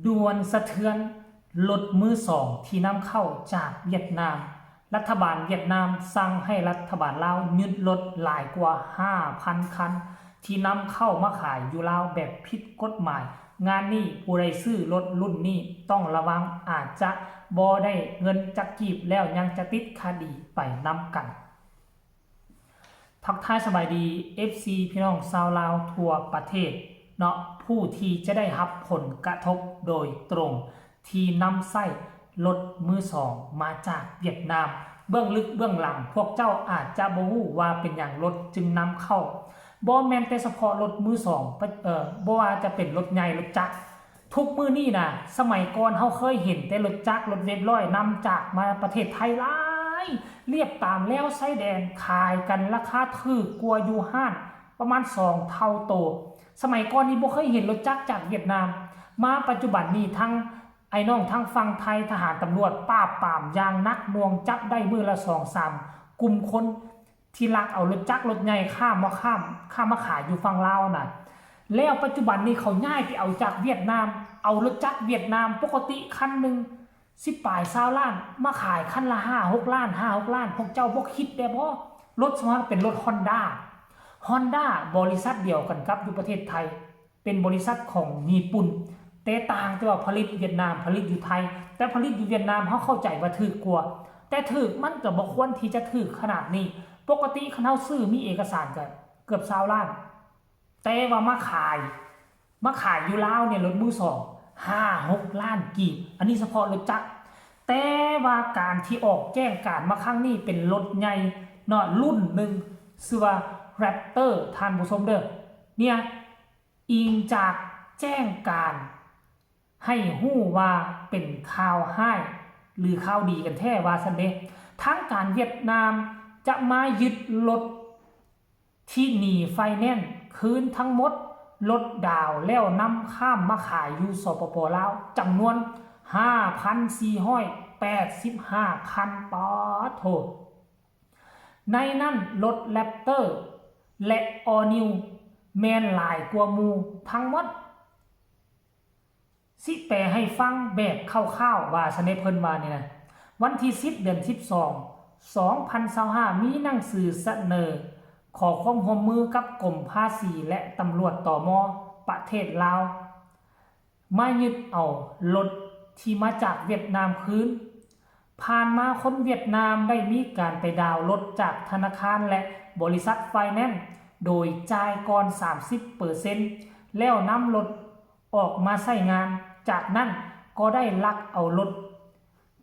ດ່ວນສະເທືອນ ລົດມືສອງທີ່ນຳເຂົ້າຈາກຫວຽດນາມ. ລັດຖະບານຫວຽດນາມສັ່ງໃຫ້ລັດຖະບານລາວຍຶດລົດຫຼາຍກວ່າຫ້າພັນຄັນ ທີ່ນຳເຂົ້າມາຂາຍຢູ່ລາວແບບຜິດກົດໝາຍ. ງານນີ້ຜູ້ໃດຊື້ລົດລຸ້ນນີ້ຕ້ອງລະວັງ, ອາດຈະບໍ່ໄດ້ເງິນຈັກກີບ ແລ້ວຍັງຈະຕິດຄະດີໄປນຳກັນ. ທັກທາຍສະບາຍດີ ເອັຟຊີ ພີ່ນ້ອງຊາວລາວທົ່ວປະເທດເນາະ, ຜູ້ທີ່ຈະໄດ້ຮັບຜົນກະທົບໂດຍຕຣົງ ທີ່ນຳໃຊ້ລົດມືສອງມາຈາກຫວຽດນາມ. ເບື້ອງເລິກເບື້ອງຫຼັງ ພວກເຈົ້າອາດຈະບໍ່ຮູ້ວ່າເປັນຫຍັງລົດຈຶ່ງນຳເຂົ້າ, ບໍ່ແມ່ນແຕ່ສະເພາະລົດມືສອງ, ເອີ ບໍ່ວ່າຈະເປັນລົດໃຫຍ່, ລົດຈັກ, ທຸກມື້ນີ້ນະ, ສະໄໝກ່ອນເຮົາເຄີຍເຫັນແຕ່ລົດຈັກ, ລົດເວັບຮ້ອຍນຳຈາກມາປະເທດໄທຫຼາຍ, ລຽບຕາມແລວຊາຍແດນ, ຂາຍກັນລາຄາຖືກກວ່າຢູ່ຮ້ານປະມານສອງເທົ່າໂຕ. ສະໄໝກ່ອນນີ້ບໍ່ເຄີຍເຫັນລົດຈັກຈາກຫວຽດນາມ, ມາປັດຈຸບັນນີ້ທັງໄອ້ນ້ອງທາງຝັ່ງໄທ, ທະຫານຕຳຫຼວດປາບປາມຢ່າງໜັກໜ່ວງ, ຈັບໄດ້ມື້ລະສອງສາມກຸ່ມຄົນ ທີ່ລັກເອົາລົດຈັກລົດໃຫຍ່ຂ້າມມາ ຂ້າມ ຂ້າມມາຂາຍຢູ່ຝັ່ງລາວນະ. ແລ້ວປັດຈຸບັນນີ້ເຂົາຍ້າຍໄປເອົາຈາກຫວຽດນາມ, ເອົາລົດຈັກຫວຽດນາມປົກກະຕິຄັນໜຶ່ງສິບປາຍຊາວລ້ານ ມາຂາຍຄັນລະຫ້າຫົກລ້ານ, ຫ້າຫົກລ້ານ. ພວກເຈົ້າບໍ່ຄິດແດ່ບໍ? ລົດສ່ວນມາກເປັນລົດຮອນດ້າ, ຮອນດ້າບໍລິສັດດຽວກັນກັບຢູ່ປະເທດໄທ. ເປັນບໍລິສັດຂອງຍີ່ປຸ່ນ, ແຕ່ຕ່າງແຕ່ວ່າຜະລິດຫວຽດນາມ, ຜະລິດຢູ່ໄທ, ແຕ່ຜະລິດຢູ່ຫວຽດນາມເຮົາເຂົ້າໃຈວ່າຖືກກວ່າ, ແຕ່ຖືກມັນກໍບໍ່ຄວນທີ່ຈະຖືກຂະໜາດນີ້. ປົກກະຕິຄັນເຮົາຊື້ມີເອກະສານກໍເກືອບຊາວລ້ານ, ແຕ່ວ່າມາຂາຍ, ມາຂາຍຢູ່ລາວນີ້ລົດມືສອງ ຫ້າຫົກລ້ານກີບ, ອັນນີ້ສະເພາະລົດຈັກ. ແຕ່ວ່າການທີ່ອອກແຈ້ງການມາຄັ້ງນີ້ເປັນລົດໃຫຍ່ເນາະ, ລຸ້ນໜຶ່ງຊື່ວ່າ Raptor ທ່ານຜູ້ຊົມເດີ, ເນຍ ອີງຈາກແຈ້ງການໃຫ້ຮູ້ວ່າເປັນຂ່າວຮ້າຍ ຫຼື ຂ່າວດີກັນແທ້ວ່າຊັ້ນເດ. ທາງການຫວຽດນາມຈະມາຍຶດລົດທີ່ໜີໄຟແນນຄືນທັງໝົດ, ລົດດາວແລ້ວນຳຂ້າມມາຂາຍຢູ່ ສປປ ລາວ ຈຳນວນຫ້າພັນສີ່ຮ້ອຍແປດສິບຫ້າຄັນ. ປາດໂທ! ໃນນັ້ນລົດ Raptor ແລະ All New ແມ່ນຫຼາຍກວ່າໝູ່ທັງໝົດ. ຊິແປໃຫ້ຟັງແບບຄ່າວໆວ່າຊັ້ນເດ, ເພິ່ນວ່ານີ້ນະ. ວັນທີສິບ ເດືອນສິບສອງ ສອງພັນຊາວຫ້າ ມີໜັງສືສະເໜີຂໍຄວາມຮ່ວມມືກັບກົມພາສີ ແລະ ຕຳຫຼວດ ຕມ ປະເທດລາວ ມາຍຶດເອົາລົດທີ່ມາຈາກຫວຽດນາມຄືນ. ຜ່ານມາຄົນຫວຽດນາມໄດ້ມີການໄປດາວລົດຈາກທະນາຄານ ແລະ ບໍລິສັດໄຟແນນ ໂດຍຈ່າຍກ່ອນສາມສິບເປີເຊັນ ແລ້ວນຳລົດອອກມາໃຊ້ງານ. ຈາກນັ້ນກໍໄດ້ລັກເອົາລົດ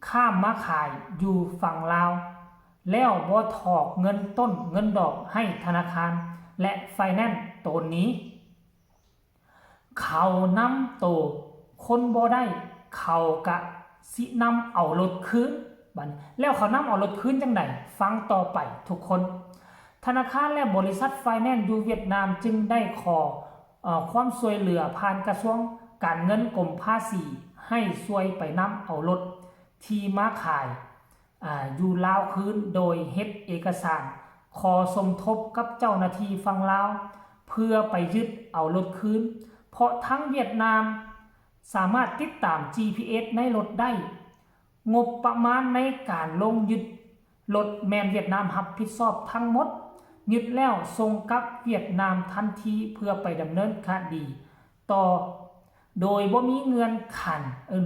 ຂ້າມມາຂາຍຢູ່ຝັ່ງລາວ ແລ້ວບໍ່ຖອກເງິນຕົ້ນເງິນດອກໃຫ້ທະນາຄານ ແລະ ໄຟແນນໂຕນໜີ. ເຂົານຳໂຕຄົນບໍ່ໄດ້, ເຂົາກະຊິນຳເອົາລົດຄືນ. ບັດນີ້ ແລ້ວເຂົານຳເອົາລົດຄືນຈັ່ງໃດ? ຟັງຕໍ່ໄປທຸກຄົນ. ທະນາຄານ ແລະ ບໍລິສັດໄຟແນນຢູ່ຫວຽດນາມຈຶ່ງໄດ້ຂໍ ເອີ ຄວາມຊ່ວຍເຫຼືອຜ່ານກະຊວງການເງິນ ກົມພາສີ ໃຫ້ຊ່ວຍໄປນຳເອົາລົດທີ່ມາຂາຍ ອາ ຢູ່ລາວຄືນ ໂດຍເຮັດເອກະສານຂໍສົມທົບກັບເຈົ້າໜ້າທີ່ຝັ່ງລາວ ເພື່ອໄປຍຶດເອົາລົດຄືນ, ເພາະທາງຫວຽດນາມສາມາດຕິດຕາມ ຈີພີເອັສ ໃນລົດໄດ້. ງົບປະມານໃນການລົງຍຶດລົດແມ່ນຫວຽດນາມຮັບຜິດຊອບທັງໝົດ, ຍຶດແລ້ວສົ່ງກັບຫວຽດນາມທັນທີເພື່ອໄປດຳເນີນຄະດີ ຕໍ່ ໂດຍບໍ່ມີເງື່ອນໄຂ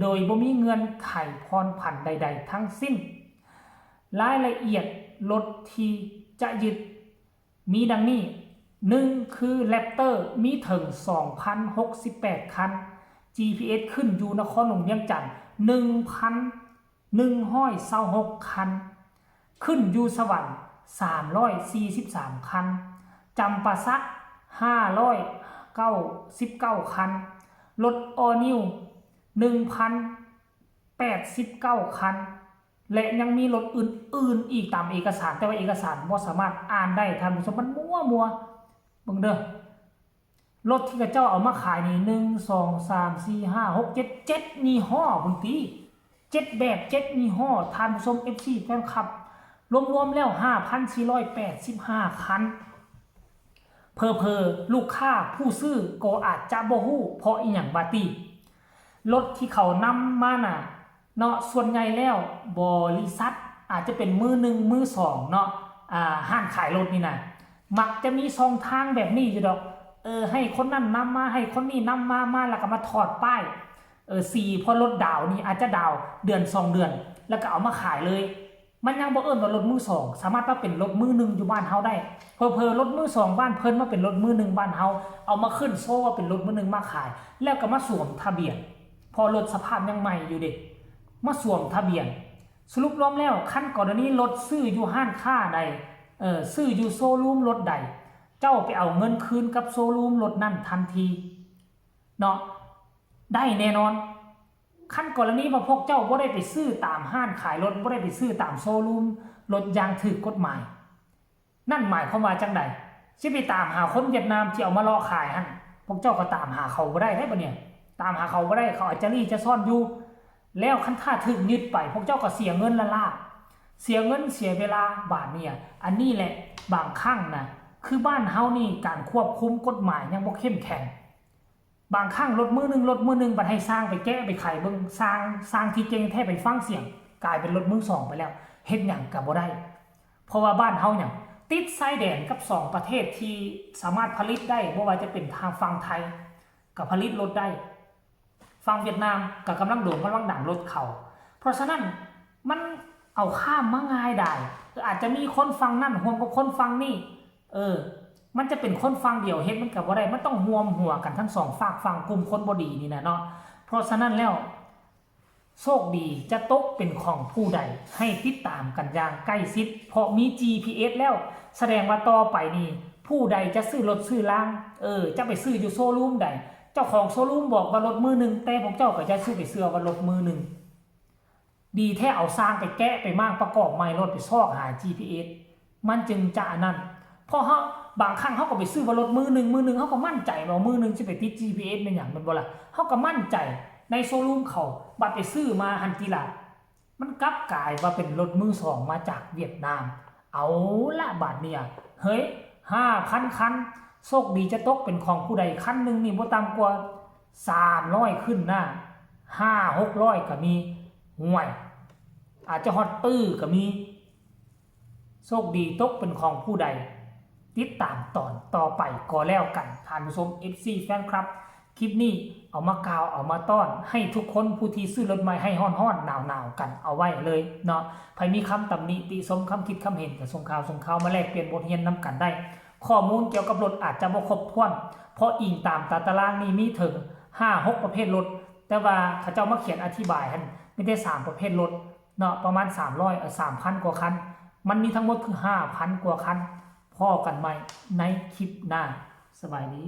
ໂດຍບໍ່ມີເງື່ອນໄຂຜ່ອນຜັນໃດໆທັງສິ້ນ. ລາຍລະອຽດລົດທີ່ຈະຍຶດມີດັ່ງນີ້, ໜຶ່ງ ຄື Raptor ມີເຖິງສອງພັນຫົກສິບແປດຄັນ, ຈີພີເອັສ ຂຶ້ນຢູ່ນະຄອນຫຼວງວຽງຈັນ ໜຶ່ງພັນ ໜຶ່ງຮ້ອຍຊາວຫົກຄັນ, ຂຶ້ນຢູ່ສະຫວັນ ສາມຮ້ອຍສີ່ສິບສາມຄັນ, ຈຳປາສັກ ຫ້າຮ້ອຍເກົ້າສິບເກົ້າຄັນ, ລົດ All New ໜຶ່ງພັນແປດສິບເກົ້າຄັນ ແລະ ຍັງມີລົດອື່ນໆອີກຕາມເອກະສານ, ແຕ່ວ່າເອກະສານບໍ່ສາມາດອ່ານໄດ້, ທ່ານຜູ້ຊົມ, ມັນມົວໆ. ເບິ່ງເດີ. ລົດທີ່ເຂົາເຈົ້າເອົາມາຂາຍນີ້ ໜຶ່ງ ສອງ ສາມ ສີ່ ຫ້າ ຫົກ ເຈັດ ເຈັດຍີ່ຫໍ້ພຸ້ນຕິ, ເຈັດແບບ ເຈັດຍີ່ຫໍ້, ທ່ານຜູ້ຊົມ ເອັຟຊີ ແຟນຄລັບ, ລວມໆແລ້ວ ຫ້າພັນສີ່ຮ້ອຍແປດສິບຫ້າຄັນ. ເຜີໆລູກຄ້າຜູ້ຊື້ກໍອາດຈະບໍ່ຮູ້ ເພາະອີ່ຫຍັງບາດນີ້. ລົດທີ່ເຂົານຳມານະເນາະ ສ່ວນໃຫຍ່ແລ້ວບໍລິສັດ ອາດຈະເປັນມືໜຶ່ງ ມືສອງເນາະ ອ່າ ຮ້ານຂາຍລົດນີ້ນະ ມັກຈະມີຊ່ອງທາງແບບນີ້ຢູ່ດອກ ເອີ ໃຫ້ຄົນນັ້ນນຳມາ ໃຫ້ຄົນນີ້ນຳມາ ມາແລ້ວກໍມາຖອດປ້າຍ ເອີ ສີ ເພາະລົດດາວນີ້ອາດຈະດາວເດືອນສອງເດືອນ ແລ້ວກໍເອົາມາຂາຍເລີຍ. ມັນຍັງບໍ່ເອີ້ນວ່າລົດມືສອງ ສາມາດມາເປັນລົດມືໜຶ່ງຢູ່ບ້ານເຮົາໄດ້ ເຜີໆລົດມືສອງບ້ານເພິ່ນມາເປັນລົດມືໜຶ່ງບ້ານເຮົາ ເອົາມາຂຶ້ນໂຊວ່າເປັນລົດມືໜຶ່ງມາຂາຍ ແລ້ວກໍມາສວມທະບຽນ ເພາະລົດສະພາບຍັງໃໝ່ຢູ່ເດ້ ມາສວມທະບຽນ. ສະຫຼຸບລວມແລ້ວ ຄັນກໍລະນີລົດຊື້ຢູ່ຮ້ານຄ້າໃດ ເອີ ຊື້ຢູ່ໂຊຣູມລົດໃດ ເຈົ້າໄປເອົາເງິນຄືນກັບໂຊຣູມລົດນັ້ນທັນທີເນາະ ໄດ້ແນ່ນອນ. ຄັນກໍລະນີວ່າພວກເຈົ້າບໍ່ໄດ້ໄປຊື້ຕາມຮ້ານຂາຍລົດ ບໍ່ໄດ້ໄປຊື້ຕາມໂຊຣູມລົດຢ່າງຖືກກົດໝາຍ ນັ້ນໝາຍຄວາມວ່າຈັ່ງໃດ? ຊິໄປຕາມຫາຄົນຫວຽດນາມທີ່ເອົາມາເລາະຂາຍຫັ້ນ ພວກເຈົ້າກໍຕາມຫາເຂົາບໍ່ໄດ້ເດ້ບັດນີ້ ຕາມຫາເຂົາບໍ່ໄດ້ ເຂົາອາດຈະລີ້ຈະຊ້ອນຢູ່ ແລ້ວຄັນຖ້າຖືກຍຶດໄປ ພວກເຈົ້າກໍເສຍເງິນລ້າໆ ເສຍເງິນເສຍເວລາ. ບາດນີ້ ອັນນີ້ແຫຼະ ບາງຄັ້ງນະ ຄືບ້ານເຮົານີ້ ການຄວບຄຸມກົດໝາຍຍັງບໍ່ເຂັ້ມແຂງ. ບາງຄັ້ງລົດມືໜຶ່ງ ລົດມືໜຶ່ງ ບັດໃຫ້ຊ່າງໄປແກະໄປໄຂເບິ່ງ ຊ່າງ ຊ່າງທີ່ເກັ່ງແທ້ໄປຟັງສຽງ ກາຍເປັນລົດມືສອງໄປແລ້ວ ເຮັດຫຍັງກໍບໍ່ໄດ້ ເພາະວ່າບ້ານເຮົາຫຍັງ ຕິດຊາຍແດນກັບສອງປະເທດທີ່ສາມາດຜະລິດໄດ້ ບໍ່ວ່າຈະເປັນທາງຝັ່ງໄທກໍຜະລິດລົດໄດ້ ຝັ່ງຫວຽດນາມກໍກຳລັງໂດ່ງກຳລັງດັງລົດເຂົາ. ເພາະສະນັ້ນ ມັນເອົາຂ້າມມາງ່າຍດາຍ ອາດຈະມີຄົນຝັ່ງນັ້ນຮ່ວມກັບຄົນຝັ່ງນີ້ ເອີ ມັນຈະເປັນຄົນຝັ່ງດຽວເຮັດມັນກໍບໍ່ໄດ້ ມັນຕ້ອງຮ່ວມຫົວກັນທັງສອງຟາກຝັ່ງ ກຸ່ມຄົນບໍ່ດີນີ້ນະເນາະ. ເພາະສະນັ້ນແລ້ວ ໂຊກດີຈະຕົກເປັນຂອງຜູ້ໃດ ໃຫ້ຕິດຕາມກັນຢ່າງໃກ້ຊິດ ເພາະມີຈີພີເອສແລ້ວ ສະແດງວ່າຕໍ່ໄປນີ້ ຜູ້ໃດຈະຊື້ລົດຊື້ລາງ ເອີ ຈະໄປຊື້ຢູ່ໂຊຣູມໃດ ເຈົ້າຂອງໂຊຣູມບອກວ່າລົດມືໜຶ່ງ ແຕ່ພວກເຈົ້າກໍຈະຊື້ໄປເຊື່ອວ່າລົດມືໜຶ່ງ. ດີແທ້ເອົາຊ່າງໄປແກະໄປມ້າງປະກອບໃໝ່ໂລດ ໄປຊອກຫາຈີພີເອສ ມັນຈຶ່ງຈະອັນນັ້ນ ເພາະເຮົາ ບາງຄັ້ງເຮົາກໍໄປຊື້ວ່າລົດມືໜຶ່ງ ມືໜຶ່ງ ເຮົາກໍໝັ້ນໃຈວ່າມືໜຶ່ງ ຊິໄປຕິດຈີພີເອສແມ່ນຫຍັງ ແມ່ນບໍ່ລະ? ເຮົາກໍໝັ້ນໃຈໃນໂຊຣູມເຂົາ ບັດໄປຊື້ມາຫັ້ນຕິລະ ມັນກັບກາຍວ່າເປັນລົດມືສອງມາຈາກຫວຽດນາມ. ເອົາລະບາດນີ້ ເຮີ້ຍ ຫ້າພັນຄັນ ໂຊກດີຈະຕົກເປັນຂອງຜູ້ໃດ ຄັນໜຶ່ງນີ້ບໍ່ຕ່ຳກວ່າສາມຮ້ອຍຂຶ້ນໜ້າ ຫ້າຫົກຮ້ອຍກໍມີ ຫ້ວຍ ອາດຈະຮອດຕື້ກໍມີ. ໂຊກດີຕົກເປັນຂອງຜູ້ໃດ ຕິດຕາມຕອນຕໍ່ໄປກໍແລ້ວກັນ ທ່ານຜູ້ຊົມ ເອັຟຊີ ແຟນຄລັບ. ຄລິບນີ້ເອົາມາກ່າວ ເອົາມາຕ້ອນໃຫ້ທຸກຄົນ ຜູ້ທີ່ຊື້ລົດໃໝ່ ໃຫ້ຮ້ອນໆ ໜາວໆ ກັນເອົາໄວ້ເລີຍເນາະ. ໃຜມີຄຳຕຳໜິຕິຊົມ ຄຳຄິດຄຳເຫັນ ກໍສົ່ງຂ່າວ ສົ່ງຂ່າວມາແລກປ່ຽນບົດຮຽນນຳກັນໄດ້. ຂໍ້ມູນກ່ຽວກັບລົດອາດຈະບໍ່ຄົບຖ້ວນ ເພາະອີງຕາມຕາຕະລາງນີ້ມີເຖິງຫ້າຫົກປະເພດລົດ ແຕ່ວ່າເຂົາເຈົ້າມາຂຽນອະທິບາຍຫັ້ນ ມີແຕ່ສາມປະເພດລົດເນາະ ປະມານສາມຮ້ອຍ ເອີ ສາມພັນກວ່າຄັນ ມັນມີທັງໝົດຄືຫ້າພັນກວ່າຄັນ. ພໍ້ກັນໃໝ່ໃນຄລິບໜ້າ. ສະບາຍດີ.